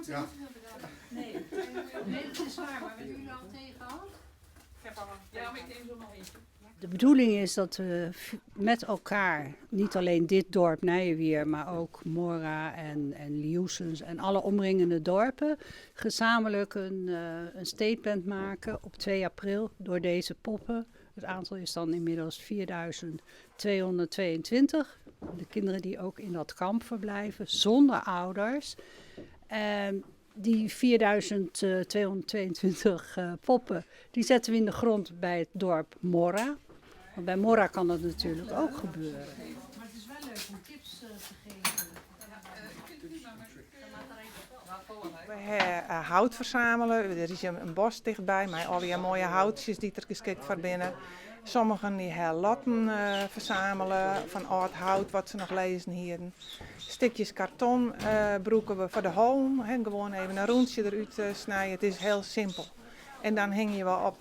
Ja. Nee, nee, dat is waar. Maar hebben jullie al thee gehad? Ja, maar ik neem zo nog eentje. De bedoeling is dat we met elkaar, niet alleen dit dorp Nijewier, maar ook Mora en Lioessens en alle omringende dorpen, gezamenlijk een statement maken op 2 april door deze poppen. Het aantal is dan inmiddels 4222. De kinderen die ook in dat kamp verblijven, zonder ouders. En die 4222 poppen, die zetten we in de grond bij het dorp Morra. Want bij Morra kan dat natuurlijk ook gebeuren. Maar het is wel leuk om tips te geven. We hebben hout verzamelen. Er is een bos dichtbij, maar al die mooie houtjes die er geschikt voor binnen. Sommigen die hebben latten verzamelen van oud hout wat ze nog lezen hier. Stukjes karton broeken we voor de holm. Hè, gewoon even een rondje eruit snijden. Het is heel simpel. En dan hing je wel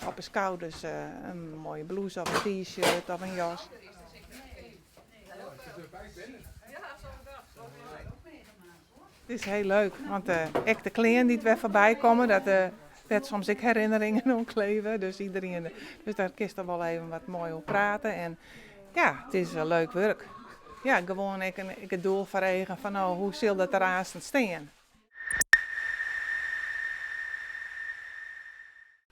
op de schouders een mooie blouse of een t-shirt of een jas. Het is heel leuk, want echt de kleren die het weer voorbij komen, dat werd soms ook herinneringen omkleven. Dus daar kun je toch wel even wat mooi over praten. En ja, het is een leuk werk. Ja, gewoon ik het doel voor eigen van nou, hoe zal dat eraan staan?